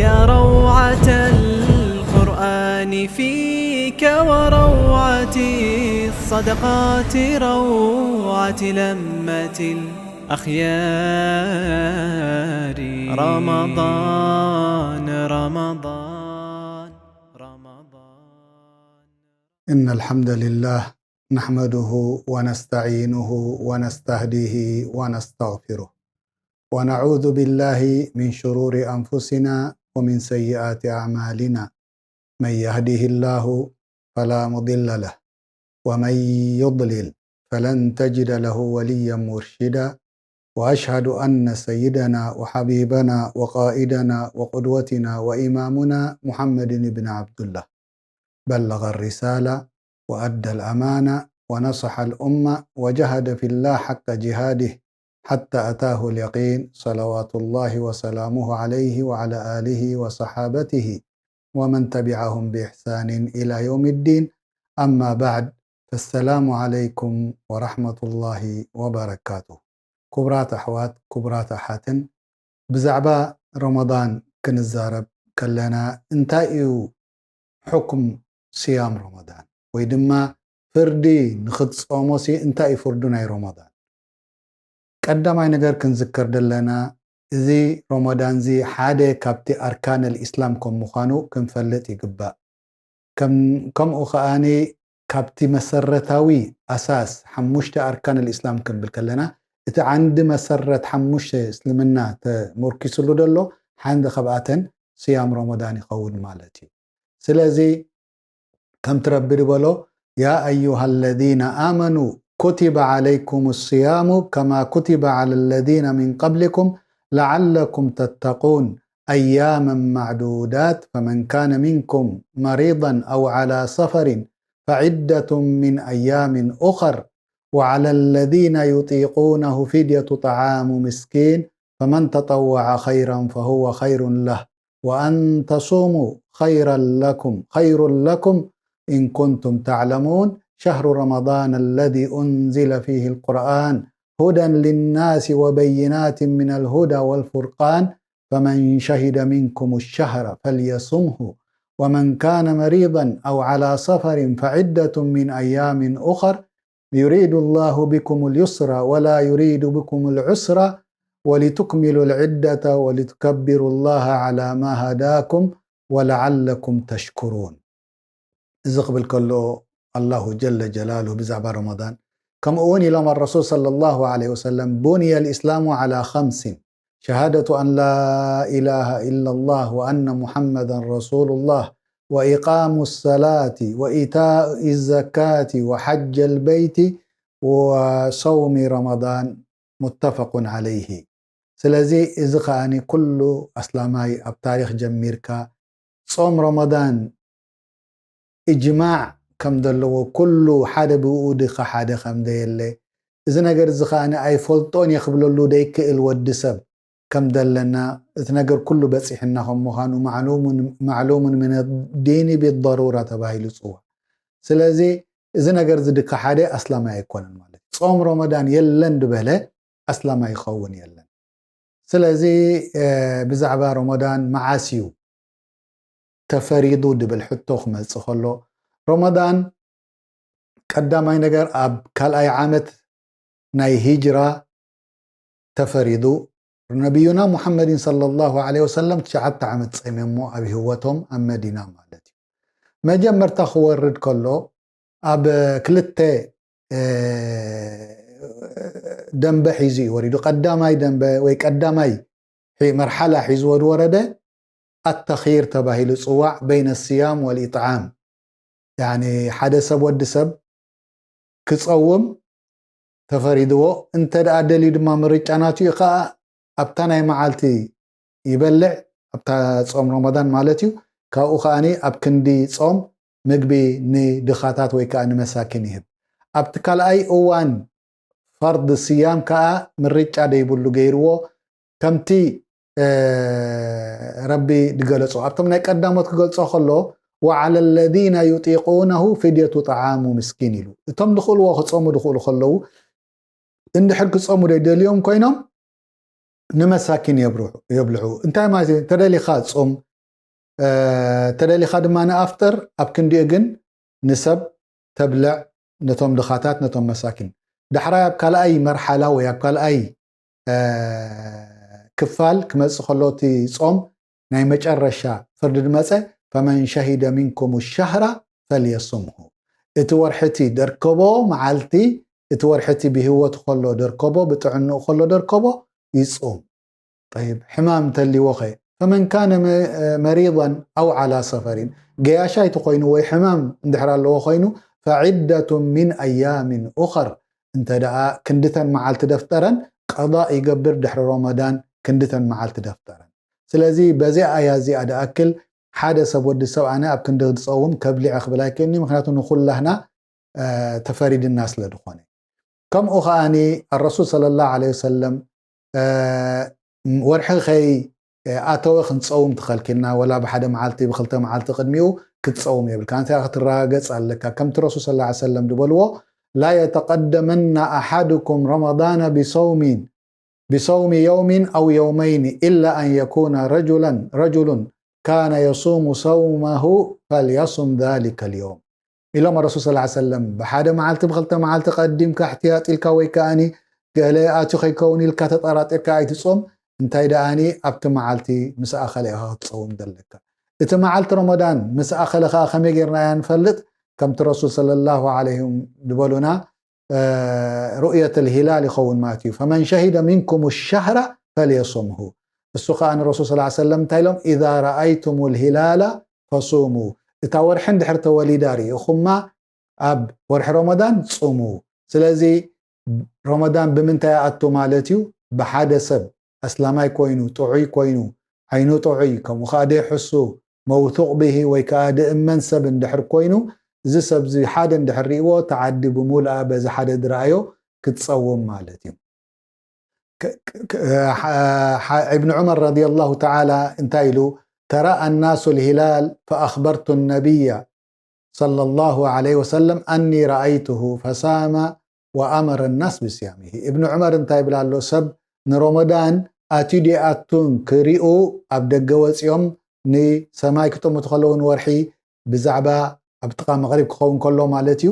يا روعة القرآن فيك وروعة الصدقات، روعة لمة الأخيار. رمضان، رمضان، رمضان. إن الحمد لله نحمده ونستعينه ونستهديه ونستغفره، ونعوذ بالله من شرور أنفسنا ومن سيئات أعمالنا. من يهده الله فلا مضل له، ومن يضلل فلن تجد له وليا مرشدا. وأشهد أن سيدنا وحبيبنا وقائدنا وقدوتنا وإمامنا محمد بن عبد الله بلغ الرسالة وأدى الأمانة ونصح الأمة وجهد في الله حق جهاده حتى أتاه اليقين، صلوات الله وسلامه عليه وعلى آله وصحابته ومن تبعهم بإحسان إلى يوم الدين. أما بعد، فالسلام عليكم ورحمة الله وبركاته. ክቡራት ኣሕዋት፣ ክቡራት ኣሓትን፣ ብዛዕባ ረመዳን ክንዛረብ ከለና እንታይ እዩ ሕኩም ስያም ረመዳን? ወይ ድማ ፍርዲ ንኽትጾሞሲ እንታይ እዩ ፍርዱ ናይ ረመዳን? ቀዳማይ ነገር ክንዝክር ዘለና፣ እዚ ረመዳን እዚ ሓደ ካብቲ ኣርካን ኣልኢስላም ከም ምዃኑ ክንፈልጥ ይግባእ። ከም-፣ ከምኡ ከኣኒ ካብቲ መሰረታዊ ኣሳስ ሓሙሽተ ኣርካን ኣልኢስላም ክንብል ከለና፣ እቲ ዓንዲ መሰረት ሓሙሽተ እስልምና ተመርኪስሉ ዘሎ ሓደ ካብኣተን ስያም ረመዳን ይኸውን ማለት እዩ። ስለዚ ከምቲ ረቢ ዝበሎ፣ يا أيها الذين آمنوا كتب عليكم الصيام كما كتب على الذين من قبلكم لعلكم تتقون أياما معدودات فمن كان منكم مريضا أو على سفر فعدة من أيام أخر وعلى الذين يطيقونه فدية طعام مسكين فمن تطوع خيرا فهو خير له وأن تصوموا خيرا لكم، خير لكم إن كنتم تعلمون، شهر رمضان الذي أنزل فيه القرآن هدى للناس وبينات من الهدى والفرقان، فمن شهد منكم الشهر فليصمه، ومن كان مريضا أو على سفر فعدة من أيام أخر، يريد الله بكم اليسر ولا يريد بكم العسر ولتكملوا العدة ولتكبروا الله على ما هداكم ولعلكم تشكرون. እዚ ክብል ከሎ ኣላሁ ጀለ ጀላሉ ብዛዕባ ረመዳን፣ ከምኡ እውን ኢሎም ኣረሱል ሰለላሁ ዐለይሂ ወሰለም፣ بني الإسلام على خمس، شهادة أن لا إله إلا الله وأن محمدا رسول الله وإقام الصلاة وإيتاء الزكاة وحج البيت وصوم رمضان، متفق عليه። ስለዚ እዚ ከኣኒ ኩሉ ኣስላማይ ኣብ ታሪኽ ጀሚርካ ጾም ረመዳን እጅማዕ ከም ዘለዎ፣ ኩሉ ሓደ ብኡ ድኻ ሓደ ከም ዘየለ፣ እዚ ነገር እዚ ከኣኒ ኣይፈልጦን እየ ክብለሉ ዘይክእል ወዲ ሰብ ከም ዘለና፣ እቲ ነገር ኩሉ በጺሕና ከም ምዃኑ ማዕሉሙን፣ ማዕሉሙን ምን ዲኒ ቢደሩራ ተባሂሉ ይጽዋዕ። ስለዚ እዚ ነገር እዚ ድካ ሓደ ኣስላማይ ኣይኮነን ማለት እዩ። ጾም ረመዳን የለን ዝበለ ኣስላማይ ይኸውን የለን። ስለዚ፣ እ፣ ብዛዕባ ረመዳን መዓስ እዩ ተፈሪዱ ድብል ሕቶ ክመጽእ ከሎ፣ ረመዳን ቀዳማይ ነገር ኣብ ካልኣይ ዓመት ናይ ሂጅራ ተፈሪዱ። ነቢዩና ሙሐመድን ሰለላሁ ዐለይሂ ወሰለም ትሽዓተ ዓመት ጸሚሞ ኣብ ህይወቶም ኣብ መዲና ማለት እዩ። መጀመርታ ክወርድ ከሎ ኣብ ክልተ፣ እ፣ ደንበ ሒዙ እዩ ወሪዱ። ቀዳማይ ደንበ ወይ ቀዳማይ ሒ-፣ መርሓላ ሒዝዎ ዝወረደ ኣተኺር ተባሂሉ ጽዋዕ፣ በይነ ስያም ወልኢጥዓም። ያኒ ሓደ ሰብ፣ ወዲ ሰብ ክጸውም ተፈሪድዎ፣ እንተ ደኣ ደልዩ ድማ ምርጫ ናቱ እዩ ከኣ ኣብታ ናይ መዓልቲ ይበልዕ፣ ኣብታ ጾም ረመዳን ማለት እዩ። ካብኡ ከኣኒ ኣብ ክንዲ ጾም ምግቢ ንድኻታት ወይ ከኣ ንመሳኪን ይህብ። ኣብቲ ካልኣይ እዋን ፈርድ ስያም ከኣ ምርጫ ደይብሉ ገይርዎ፣ ከምቲ፣ እ፣ ረቢ ድገለጾ። ኣብቶም ናይ ቀዳሞት ክገልጾ ከሎ፣ وعلى الذين يطيقونه فدية طعام مسكين ኢሉ። እቶም ድኽእልዎ ክጾሙ ድኽእሉ ከለዉ፣ እንድሕር ክጾሙ ደይደልዮም ኮይኖም ንመሳኪን የብርሑ-፣ የብልዑ። እንታይ ማለት እዩ? እንተ ደሊኻ ጾም፣ ተደሊኻ ድማ ንኣፍጥር። ኣብ ክንዲኡ ግን ንሰብ ተብልዕ፣ ነቶም ድኻታት፣ ነቶም መሳኪን። ዳሕራይ ኣብ ካልኣይ መርሓላ ወይ ኣብ ካልኣይ ክፋል ክመፅእ ከሎ እቲ ፆም ናይ መጨረሻ ፍርዲ ድመፀ፣ ፈመን ሸሂደ ሚንኩም ሸህራ ፈልየሱምሁ። እቲ ወርሒ እቲ ደርከቦ መዓልቲ፣ እቲ ወርሒ እቲ ብህይወቱ ከሎ ደርከቦ፣ ብጥዕንኡ ከሎ ደርከቦ ይፁም። ጠይብ፣ ሕማም እንተልይዎ ኸ? ፈመን ካነ መሪضን ኣው ዓላ ሰፈሪን፣ ገያሻይ ተኾይኑ ወይ ሕማም እንድሕር ኣለዎ ኾይኑ፣ ፈዒደቱ ሚን ኣያሚን ኡኸር፣ እንተ ደኣ ክንድተን መዓልቲ ደፍጠረን ቀዳእ ይገብር ድሕሪ ሮመዳን ክንድተን መዓልቲ ደፍጠረን። ስለዚ በዚኣ ኣያ እዚኣ ደኣክል ሓደ ሰብ ወዲ ሰብ ኣነ ኣብ ክንዲ ዝፀውም ከብሊዐ ክብል ኣይክእልኒ፣ ምክንያቱ ንኩላህና ተፈሪድና ስለ ዝኾነ። ከምኡ ከኣኒ ኣረሱል ሰለላሁ ዐለይሂ ወሰለም ወርሒ ከይ ኣተወ ክንፀውም ትኸልኪልና፣ ወላ ብሓደ መዓልቲ ብክልተ መዓልቲ ቅድሚኡ ክትፀውም የብልካ። እንታይ ክትረጋገፅ ኣለካ? ከምቲ ረሱል ሰለላሁ ዐለይሂ ወሰለም ዝበልዎ፣ ላ የተቀደመና ኣሓድኩም ረመዳነ ብሰውሚን ብሰውሚ የውሚን ኣው የውመይኒ ኢላ ኣን የኩነ ረጁለን ረጁሉን ካነ የሱሙ ሰውመሁ ፈልየሱም ዛሊከ ልየውም። ኢሎም ረሱል ሰለላሁ ዐለይሂ ወሰለም፣ ብሓደ መዓልቲ ብክልተ መዓልቲ ቀዲምካ እሕትያጥ ኢልካ ወይ ከኣኒ ገለ ኣትዩ ከይከውን ኢልካ ተጠራጢርካ ኣይትጾም። እንታይ ደኣኒ ኣብቲ መዓልቲ ምስ ኣኸለ ኢኻ ክትጸውም ዘለካ። እቲ መዓልቲ ረመዳን ምስ ኣኸለ ከኣ ከመይ ጌርና ኢና ንፈልጥ? ከምቲ ረሱል ሰለላሁ ዐለይሂ ዝበሉና ሩእየት ልሂላል ይኸውን ማለት እዩ። ፈመን ሸሂደ ሚንኩም ሸህራ ፈልየሱምሁ። እሱ ከኣ ንረሱል ሰለላሁ ዐለይሂ ወሰለም እንታይ ኢሎም? ኢዛ ረኣይቱም ልሂላላ ፈሱሙ። እታ ወርሒ እንድሕር ተወሊዳ ርኢኹማ ኣብ ወርሒ ረመዳን ጽሙ። ስለዚ ረመዳን ብምንታይ ኣቱ ማለት እዩ? ብሓደ ሰብ ኣስላማይ ኮይኑ፣ ጥዑይ ኮይኑ፣ ዓይኑ ጥዑይ፣ ከምኡ ከኣ ደይሕሱ፣ መውቱቕ ብሂ ወይ ከኣ ድእመን ሰብ እንድሕር ኮይኑ፣ እዚ ሰብ እዚ ሓደ እንድሕር ሪእዎ፣ እቲ ዓዲ ብምሉኣ በዚ ሓደ ድረኣዮ ክትጸውም ማለት እዩ። ክ-፣ ክ-፣ ክ-፣ ሓ-፣ ሓ-፣ ኢብኑ ዑመር ረዲየላሁ ተዓላ እንታይ ኢሉ? ተራአ ናሱ ልሂላል ፈኣኽበርቱ ነቢያ ሰለላሁ ዐለይሂ ወሰለም ኣኒ ረኣይቱሁ ፈሳመ ወኣመረ ናስ ብስያሚሂ። ኢብኑ ዑመር እንታይ ይብል ኣሎ? ሰብ ንሮመዳን ኣትዩ ድዩ ኣቱን ክሪኡ ኣብ ደገ ወፂኦም ንሰማይ ክጥምቱ ከለዉ ንወርሒ ብዛዕባ ኣብ ጥቓ መቕሪብ ክኸውን ከሎ ማለት እዩ።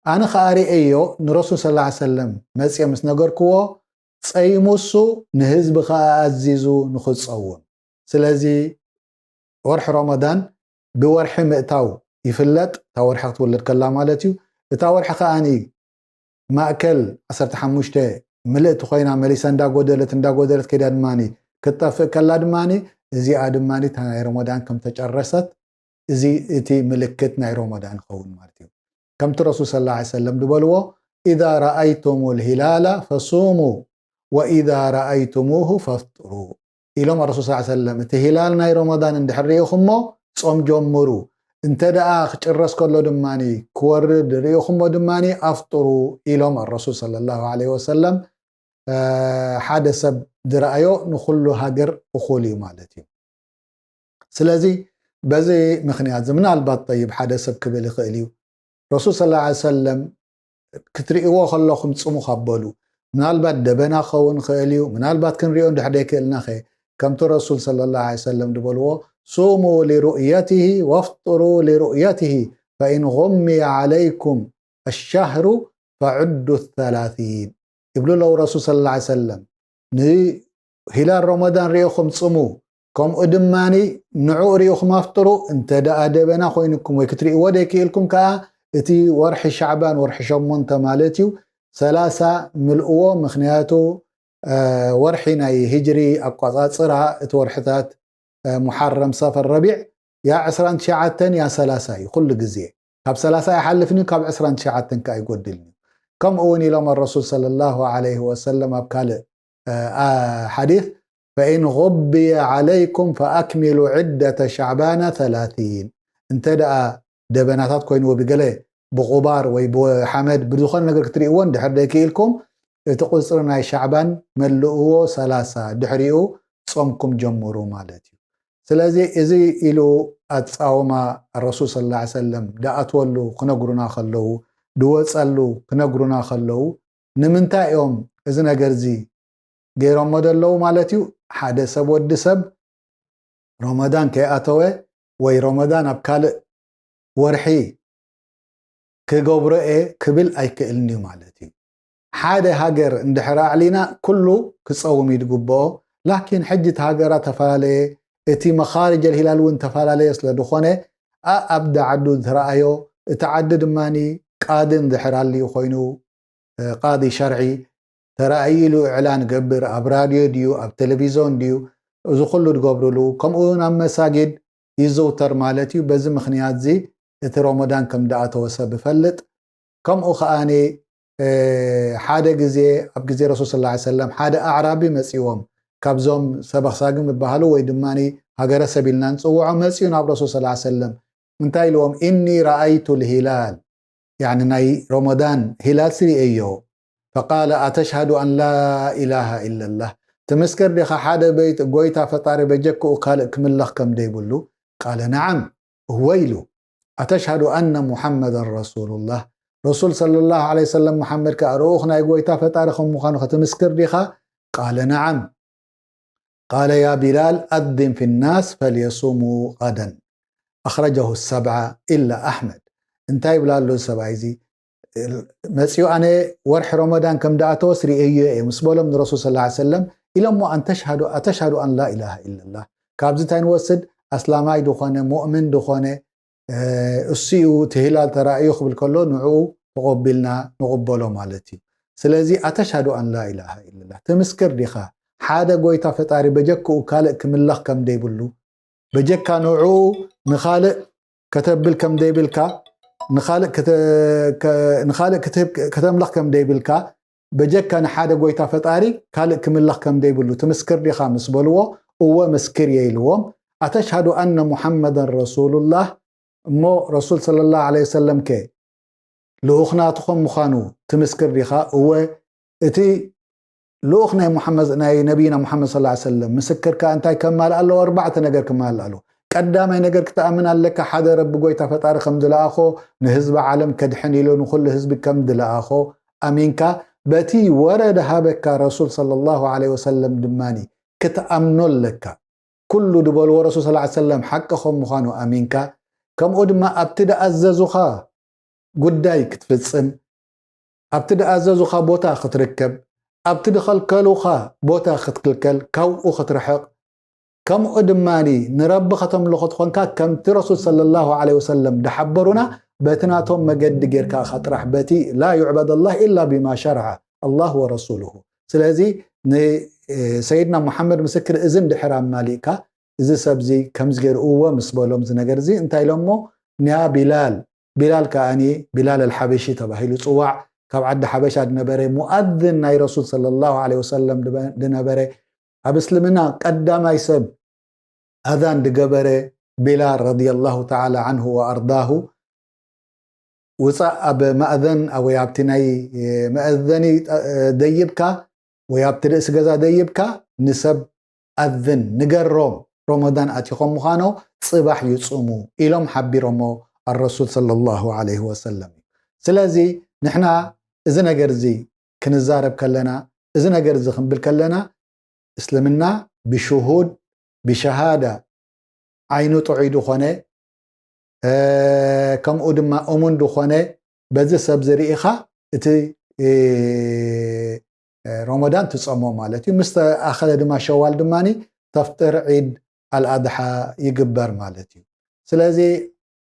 ኣነ ኸኣ ርእየዮ ንረሱል ሰለላሁ ዐለይሂ ወሰለም መፅየ ምስ ነገርክዎ፣ ጸይሙ እሱ ንህዝቢ ኸኣ ኣዚዙ ንኽጸውም። ስለዚ ወርሒ ረመዳን ብወርሒ ምእታው ይፍለጥ፣ እታ ወርሒ ክትውለድ ከላ ማለት እዩ። እታ ወርሒ ከኣኒ ማእከል ዓሰርተ ሓሙሽተ ምልእቲ ኮይና መሊሳ እንዳጎደለት እንዳጎደለት ከይዳ ድማኒ ክትጠፍእ ከላ ድማኒ እዚኣ ድማኒ እታ ናይ ረመዳን ከም ተጨረሰት እዚ እቲ ምልክት ናይ ረመዳን ይኸውን ማለት እዩ። ከምቲ ረሱል ሰለላሁ ዐለይሂ ወሰለም ዝበልዎ፣ ኢዛ ረኣይቱሙ ልሂላላ ፈሱሙ ወኢዛ ረኣይቱሙሁ ፈፍጥሩ ኢሎም ረሱል ሰለላሁ ዐለይሂ ወሰለም። እቲ ሂላል ናይ ረመዳን እንድሕር ርኢኹሞ ጾም ጀምሩ፣ እንተ ደኣ ክጭረስ ከሎ ድማኒ ክወርድ ርኢኹሞ ድማኒ ኣፍጥሩ ኢሎም ረሱል ሰለላሁ ዐለይሂ ወሰለም። እ፣ ሓደ ሰብ ዝረኣዮ ንኹሉ ሃገር እኹል እዩ ማለት እዩ። ስለዚ በዚ ምኽንያት እዚ ምናልባት ጠይብ ሓደ ሰብ ክብል ይኽእል እዩ፣ ረሱል ሰለላሁ ዐለይሂ ወሰለም ክትርእይዎ ከለኹም ጽሙ ካብ በሉ፣ ምናልባት ደበና ክኸውን ይኽእል እዩ፣ ምናልባት ክንሪኦ እንድሕር ደይክእልናኸ ከምቲ ረሱል ሰለላሁ ዐለይሂ ወሰለም ዝበልዎ ሱሙ ሊሩእየቲሂ ወፍጥሩ ሊሩእየቲሂ ፈኢን ጉምየ ዐለይኩም ኣሻህሩ ፈዕዱ ሰላሲን ይብሉ ኣለዉ ረሱል ሰለላሁ ዐለይሂ ወሰለም። ንሂላል ረመዳን ርኢኹም ጽሙ፣ ከምኡ ድማኒ ንዕኡ ርኢኹም ኣፍጥሩ። እንተ ደኣ ደበና ኮይኑኩም ወይ ክትርእይዎ ደይክኢልኩም ከኣ እቲ ወርሒ ሻዕባን ወርሒ ሸሞንተ ማለት እዩ ሰላሳ ምልእዎ። ምኽንያቱ እ፣ ወርሒ ናይ ሂጅሪ ኣቋጻጽራ እቲ ወርሕታት እ፣ ሙሓረም፣ ሰፈር፣ ረቢዕ ያ ዕስራን ትሽዓተን ያ ሰላሳ እዩ ኩሉ ግዜ። ካብ ሰላሳ ኣይሓልፍን እዩ፣ ካብ ዕስራን ትሽዓተን ከኣ ኣይጎድልን እዩ። ከምኡ እውን ኢሎም ኣረሱል ሰለላሁ ዐለይሂ ወሰለም ኣብ ካልእ እ፣ ኣ፣ ሓዲስ፣ ፈኢን ጉብየ ዐለይኩም ፈኣክሚሉ ዕደተ ሸዕባና ሰላሲን። እንተ ደኣ ደበናታት ኮይንዎ ብገለ ብቑባር ወይ ብሓመድ ብዝኾነ ነገር ክትርእይዎ እንድሕር ደይክኢልኩም እቲ ቁፅሪ ናይ ሻዕባን መልእዎ ሰላሳ ድሕሪኡ ጾምኩም ጀምሩ ማለት እዩ። ስለዚ እዚ ኢሉ ኣጻውማ ረሱል ሰለላሁ ዐለይሂ ወሰለም ድኣትወሉ ክነግሩና ከለዉ፣ ድወጸሉ ክነግሩና ከለዉ ንምንታይ እዮም እዚ ነገር እዚ ገይሮሞ ዘለዉ ማለት እዩ? ሓደ ሰብ ወዲ ሰብ ረመዳን ከይኣተወ ወይ ረመዳን ኣብ ካልእ ወርሒ ክገብሮ እየ ክብል ኣይክእልን እዩ ማለት እዩ። ሓደ ሃገር እንድሕር ኣዕሊና ኩሉ ክጸውም እዩ ዝግብኦ። ላኪን ሕጂ እቲ ሃገራት ተፈላለየ፣ እቲ መኻርጀል ሂላል እውን ተፈላለየ ስለ ዝኾነ፣ ኣኣብ ዓዱ ዝረኣዮ፣ እቲ ዓዲ ድማ ቃዲ እንድሕር ኣልዩ ኮይኑ፣ እ፣ ቃዲ ሸርዒ ተራእዩ ኢሉ እዕላን ገብር፣ ኣብ ራድዮ ድዩ፣ ኣብ ቴሌቪዞን ድዩ፣ እዚ ኩሉ ዝገብርሉ፣ ከምኡ እውን ኣብ መሳጊድ ይዘውተር ማለት እዩ። በዚ ምኽንያት እዚ እቲ ረመዳን ከም ደኣተወ ሰብ ይፈልጥ። ከምኡ ከኣኒ፣ እ፣ ሓደ ግዜ ኣብ ግዜ ረሱል ሰለላሁ ዐለይሂ ወሰለም ሓደ ኣዕራቢ መጺዎም፣ ካብዞም ሰብ ኣኽሳግም ዝበሃሉ ወይ ድማ ሃገረሰብ ኢልና ንጽውዖ መጺኡ ናብ ረሱል ሰለላሁ ዐለይሂ ወሰለም። እንታይ ኢልዎም? "ኢኒ ረኣይቱ ልሂላል"፣ ያኒ ናይ ረመዳን ሂላል ስሪኤዮ። ፈቃለ ኣተሽሃዱ ኣን ላ ኢላሃ ኢለላህ፣ ትምስክር ዲኻ ሓደ በይት-፣ ጎይታ ፈጣሪ በጀክኡ ካልእ ክምለኽ ከም ደይብሉ? ቃለ ነዓም፣ እወ ኢሉ። ኣተሽሃዱ ኣነ ሙሓመዳን ረሱሉላህ፣ ረሱል ሰለላሁ ዐለይሂ ወሰለም ሙሓመድ ከኣ ልኡኽ ናይ ጎይታ ፈጣሪ ከም ምዃኑ ክትምስክር ዲኻ? ቃለ ነዓም። ቃለ ያ ቢላል ኣዚን ፊ ናስ ፈልየሱሙ ቀደን። ኣኽረጀሁ ሰብዓ ኢላ ኣሕመድ። እንታይ ይብላ ኣሎ ሰብኣይ እዚ? መጺኡ ኣነ ወርሒ ረመዳን ከም ደኣተወስ ርእየዮ እየ ምስ በሎም ንረሱል ሰለላሁ ዐለይሂ ወሰለም ኢሎሞ፣ ኣን ተሽሃዱ፣ ኣተሽሃዱ ኣን ላ ኢላሃ ኢለላህ። ካብዚ እንታይ ንወስድ? ኣስላማይ ዝኾነ፣ ሙእምን ዝኾነ፣ እ፣ እሱ እዩ እቲ ሂላል ተራእዩ ክብል ከሎ ንዕኡ ተቐቢልና ንቕበሎ ማለት እዩ። ስለዚ ኣተሽሃዱ ኣን ላ ኢላሃ ኢለላህ ትምስክር ዲኻ? ሓደ ጎይታ ፈጣሪ በጀክኡ ካልእ ክምለኽ ከም ደይብሉ፣ በጀካ ንዕኡ ንኻልእ ከተብል ከም ደይብልካ፣ ንኻልእ ከተ-፣ ከ-፣ ንኻልእ ክትህብ-፣ ከተምልኽ ከም ደይብልካ፣ በጀካ ንሓደ ጎይታ ፈጣሪ ካልእ ክምለኽ ከም ደይብሉ ትምስክር ዲኻ ምስ በልዎ፣ እወ ምስክር እየ ኢልዎም። ኣተሽሃዱ ኣነ ሙሓመዳን ረሱሉላህ፣ እሞ ረሱል ሰለላሁ ዐለይሂ ወሰለም ከ ልኡኽ ናትኹም ምዃኑ ትምስክር ዲኻ? እወ፣ እቲ ልኡኽ ናይ ሙሓመድ፣ ናይ ነቢና ሙሓመድ ሰለላሁ ዐለይሂ ወሰለም ምስክር ከኣ እንታይ ከማልእ ኣለዎ? ኣርባዕተ ነገር ክማልእ ኣለዎ። ቀዳማይ ነገር ክትኣምን ኣለካ፣ ሓደ ረቢ ጎይታ ፈጣሪ ከም ዝለኣኾ፣ ንህዝቢ ዓለም ከድሕን ኢሉ ንኹሉ ህዝቢ ከም ዝለኣኾ ኣሚንካ፣ በቲ ወረ ዝሃበካ ረሱል ሰለላሁ ዐለይሂ ወሰለም ድማ ክትኣምኖ ኣለካ። ኩሉ ዝበልዎ ረሱል ሰለላሁ ዐለይሂ ወሰለም ሓቂ ከም ምዃኑ ኣሚንካ፣ ከምኡ ድማ ኣብቲ ዝኣዘዙኻ ጉዳይ ክትፍጽም፣ ኣብቲ ዝኣዘዙኻ ቦታ ክትርከብ፣ ኣብቲ ዝኸልከሉኻ ቦታ ክትክልከል፣ ካብኡ ክትርሕቕ፣ ከምኡ ድማ ንረቢ ከተምልኾ ትኾንካ ከምቲ ረሱል ሰለላሁ ዐለይሂ ወሰለም ዝሓበሩና በቲ ናቶም መገዲ ጌርካ ኢኻ ጥራሕ፣ በቲ ላ ዩዕበድ ኣላህ ኢላ ቢማ ሸርዐ ኣላህ ወረሱሉሁ። ስለዚ ንሰይድና ሙሓመድ ምስክር እዚ እንድሕር ኣማሊእካ፣ እዚ ሰብዚ ከምዚ ገይሩ እወ ምስ በሎም እዚ ነገር እዚ እንታይ ኢሎሞ? ንያ ቢላል፣ ቢላል ከኣኒ ቢላል ኣልሓበሺ ተባሂሉ ጽዋዕ፣ ካብ ዓዲ ሓበሻ ዝነበረ ሙኣዝን ናይ ረሱል ሰለላሁ ዐለይሂ ወሰለም ዝነበረ፣ ኣብ እስልምና ቀዳማይ ሰብ ኣዛን ዝገበረ ቢላል ረዲየላሁ ተዓላ ዓንሁ ወኣርዳሁ፣ ውጻእ ኣብ ማእዘን ወይ ኣብቲ ናይ መእዘኒ ደይብካ ወይ ኣብቲ ርእሲ ገዛ ደይብካ ንሰብ ኣዝን፣ ንገሮም ረመዳን ኣቲኾም ምዃኖ፣ ጽባሕ ይጹሙ ኢሎም ሓቢሮሞ ኣረሱል ሰለላሁ ዐለይሂ ወሰለም እዩ። ስለዚ ንሕና እዚ ነገር እዚ ክንዛረብ ከለና፣ እዚ ነገር እዚ ክንብል ከለና፣ እስልምና ብሽሁድ፣ ብሸሃዳ፣ ዓይኑ ጥዑይ ዝኾነ፣ እ፣ ከምኡ ድማ እሙን ዝኾነ፣ በዚ ሰብ ዝርኢኻ እቲ፣ እ፣ እ፣ ረመዳን ትጸሞ ማለት እዩ። ምስ ተኣኸለ ድማ ሸዋል ድማ ተፍጥር ዒድ ኣልኣድሓ ይግበር ማለት እዩ። ስለዚ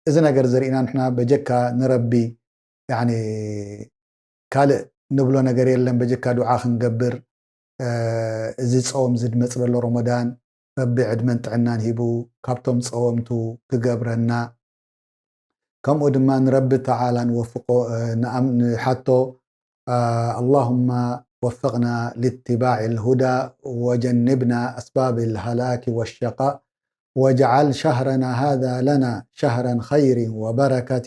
እዚ ነገር ዝርኢና ንሕና በጀካ ንረቢ፣ ያኒ፣ ካልእ ንብሎ ነገር የለን፣ በጀካ ዱዓ ክንገብር። እ፣ እዚ ጾም ዝመጽእ ዘሎ ረመዳን ረቢ ዕድመን ጥዕናን ሂቡ ካብቶም ጸወምቱ ክገብረና፣ ከምኡ ድማ ንረቢ ተዓላ ንወፍቆ፣ እ፣ ንኣም-፣ ንሓቶ፣ እ፣ اللهم وفقنا لاتباع الهدى وجنبنا أسباب الهلاك والشقاء واجعل شهرنا هذا لنا شهرا خير وبركة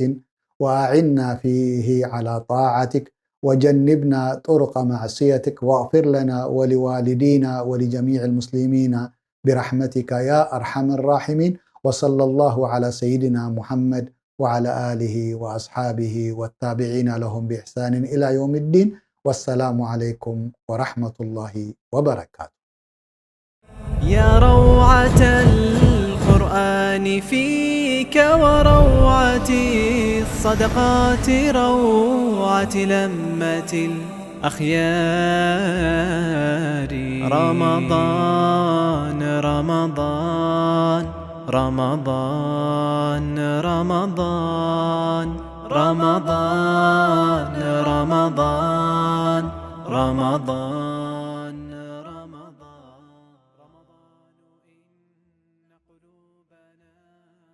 وأعنا فيه على طاعتك وجنبنا طرق معصيتك واغفر لنا ولوالدينا ولجميع المسلمين برحمتك يا أرحم الراحمين. وصلى الله على سيدنا محمد وعلى آله وأصحابه والتابعين لهم بإحسان إلى يوم الدين. والسلام عليكم ورحمة الله وبركاته. يا روعة القرآن. فيك وروعة الصدقات روعة لمة الأخيار. رمضان، رمضان، رمضان، رمضان، رمضان، رمضان، رمضان.